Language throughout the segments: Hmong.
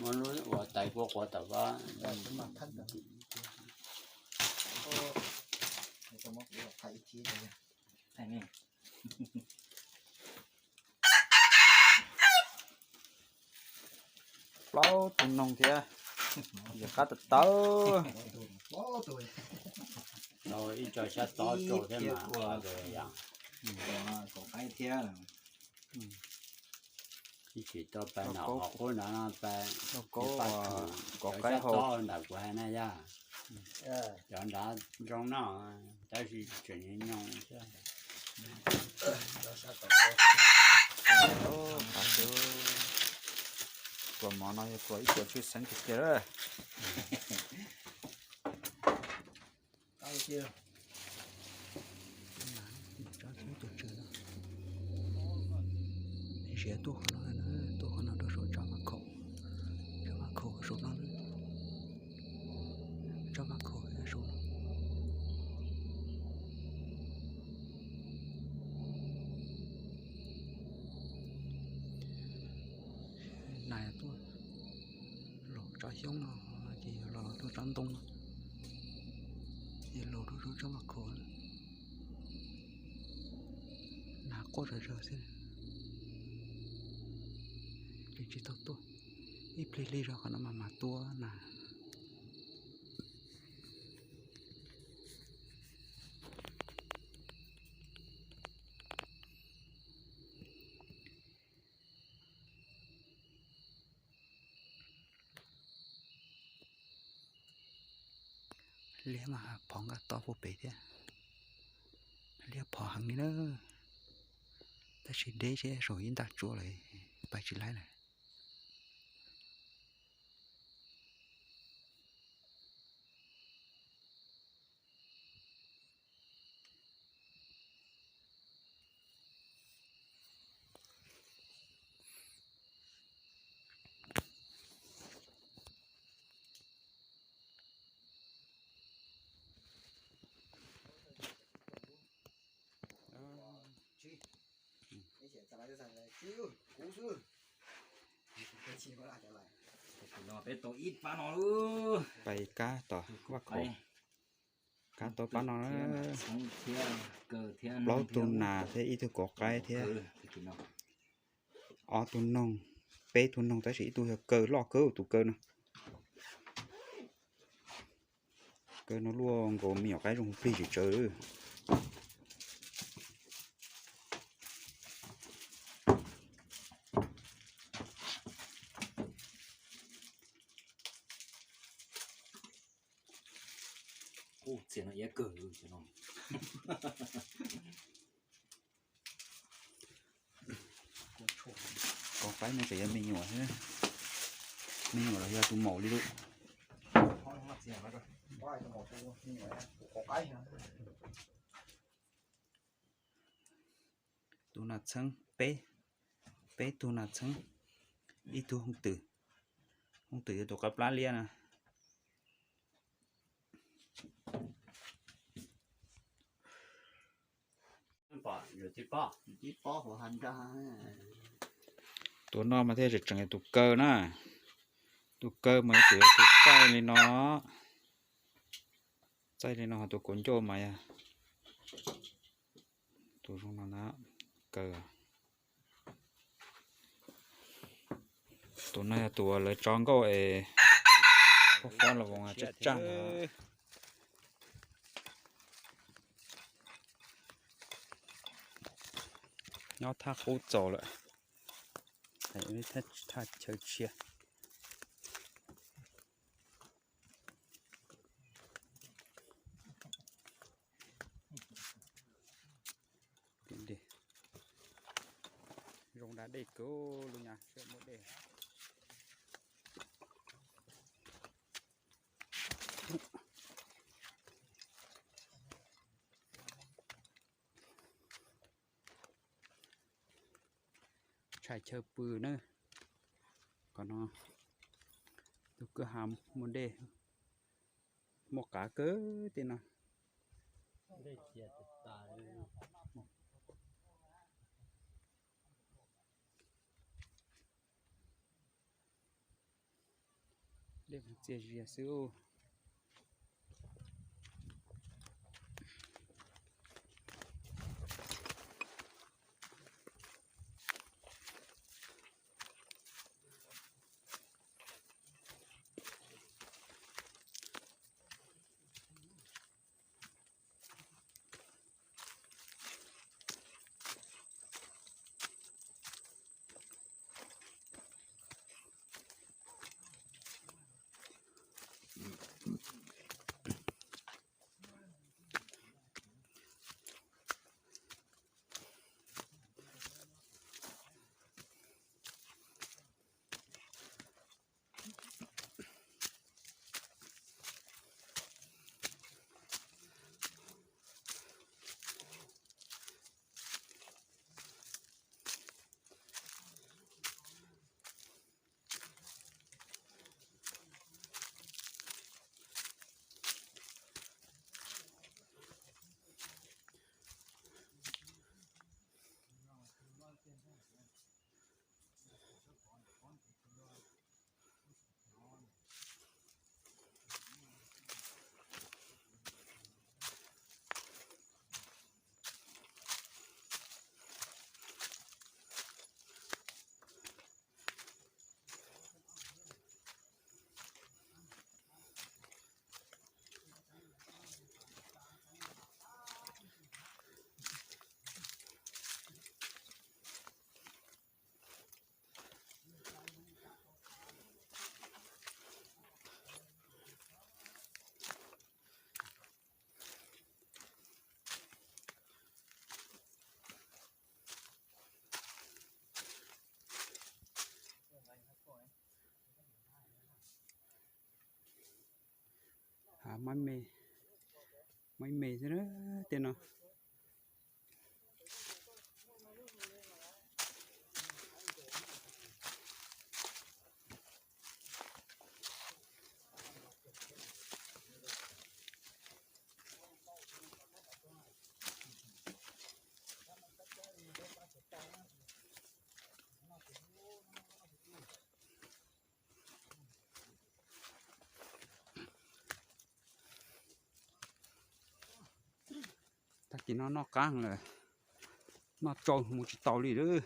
Muab lub uas tais kua quav tom vaj. Plaub tus noog thiab, yog qab tawv tawv. Ib co xyab tob rau thiab mas. Ib tsis tau pais nram qhov qub no no pais, cov xyab tob ntawm kuv hais na yog, cov nrad zoo noj, tab sis tseem nyoos xwb. Tua mov no yog tua ib co tshwj xeeb tiag tiag lawm. Ziav tuaj qhov no, tuaj qhov no rau saum tsob mab khaum, tsob mab khaum saum no, tsob mab khaum saum no. Nas tuaj los tsob xyoob no, ces yog los tuaj tsob ntoo no, yog los rau tsob mab khaum. Nas quaj zom zaws xwb, ces tsis tau tuaj. Ib pliag lig zog qhov no mas mas tua nas. Liab mas phov nqa tob puag pem thiab. Liab phov heev li na, tab sis deb seb saum ib ntaj tsuab lawm, pais tsis laib lawm. Pais kab tom vaj khaum, kab tom pab no na. Plaub tug nas thiab ib tug kauv qaib thiab ob tug noog, peb tug noog tab sis ib tug yog kaw loj kawg tus kaw no. Kaw no luaj nkaus me nyuam qaib zoo plig tsis tsawg. Txias no iab kawg no. Kauv qaib no tseem yog me nyuam thiab, me nyuam los yog tus maum li lawm. Tus nas txheeb peb, peb tug nas txheeb, ib tug hooj twm, hooj twm yog tus qab plab liab na. Tus no mas thiaj tseem tseem yog tus kaw na, tus kaw mas yuav tsum yog tus txaij li no, txaij li no, ho tus kauv ncauj mas yog tus zoo no na, kaw. Tus no yog tus lawv tso nkauj es pob pob los voos tsaj tsaj. Nyob thaj qub txaus lawm, thaj chaw tshiab. Zoo da dej kawg lub nyab seb muaj dej. Tshais chaw pw na. Qhov no tus kwj ha muaj dej, muaj qav kawg tej no. Dej txias zias xwb. Hav maib me, maib me xwb na tej no. Tag kis no noj qab lawm, noj tsau mus tsis tau li lawm.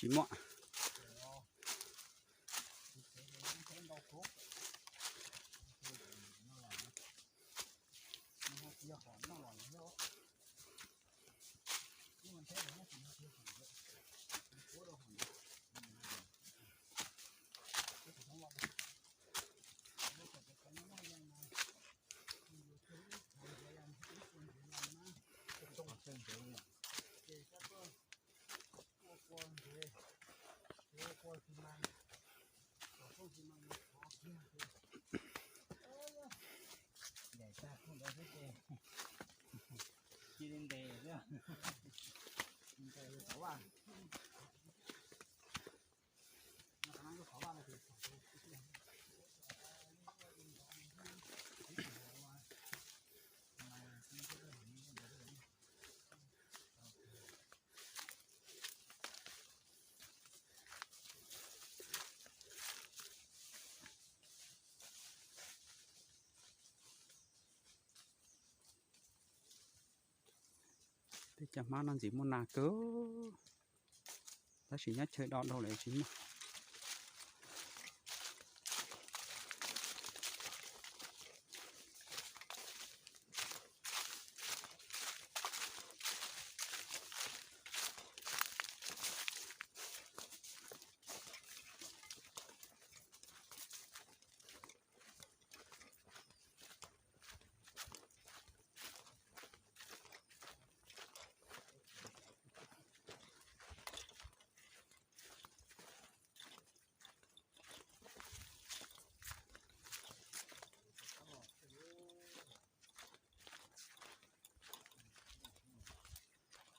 Tsis muaj. Ncaim tag koj ntawd xwb ces cia li ntes xwb. Ntes li qhov vaj. Qhov vaj no ces, qhov vaj no ces, qhov vaj no ces, Tej cov hmab no ntxim muaj nas kawg, tab sis nyob chaw do dhau lawm tsis muaj.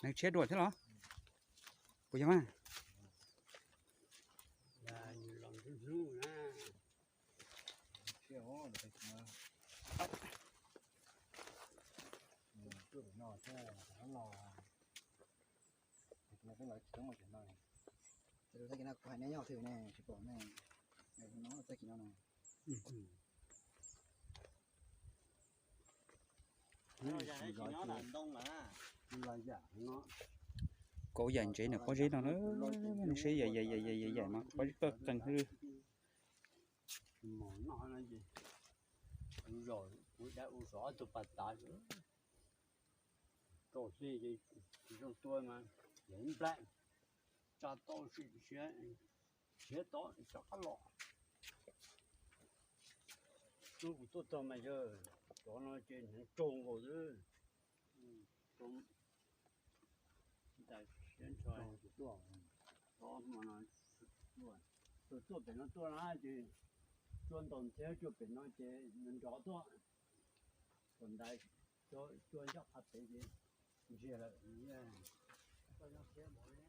Nws tshiab dua thiab los? Puas yog mas? Txoj kev no kuv hais nej nyob twg ne, tsis pom ne, no txoj kev no no. Kauv yaim ntsev nws pob zeb no na, nws seb yaim yaim yaim yaim yaim yaim mas pob zeb qeeg qeeg xwb. Mus no ces kuv zom kuv dab u sov ob tug pas tav, rau xij ces zoo tua mas yam nplaim tsa tau siav tod rov qab los. Hnub kuv tuaj txog mas yog cov no ces hneev raug nkaus xwb. Ntais siab ntshai. Tod hmo no tuaj, tuaj pem no tuaj na ces cua ntaus ntxhiab cua pem no ces nws nrov tuaj. Kom ntais cua ncaj qha pem ces ntsiag lawm. Koj nyob thiab npaum li